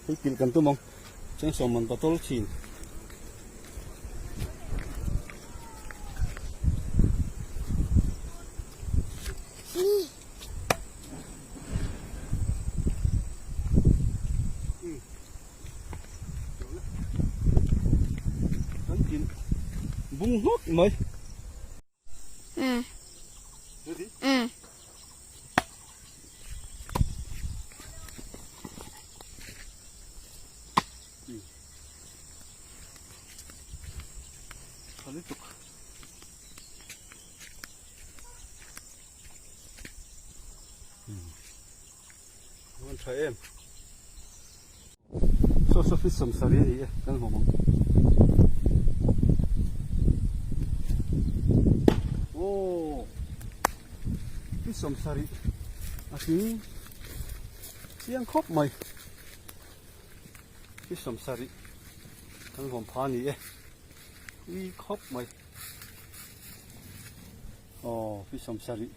Hei kilh kan tum ang. Cheng man bottle thin. Kan kilh bung hlawt mai. Tha lutuk. An tha em. Saw saw fish sawmsarih a ni e kan hmu ang. Aw fish sawmsarih a tling chiang khawp mai. Fish sawmsarih kan vawm pha a ni e ui khawp mai. Aw fish sawmsarih.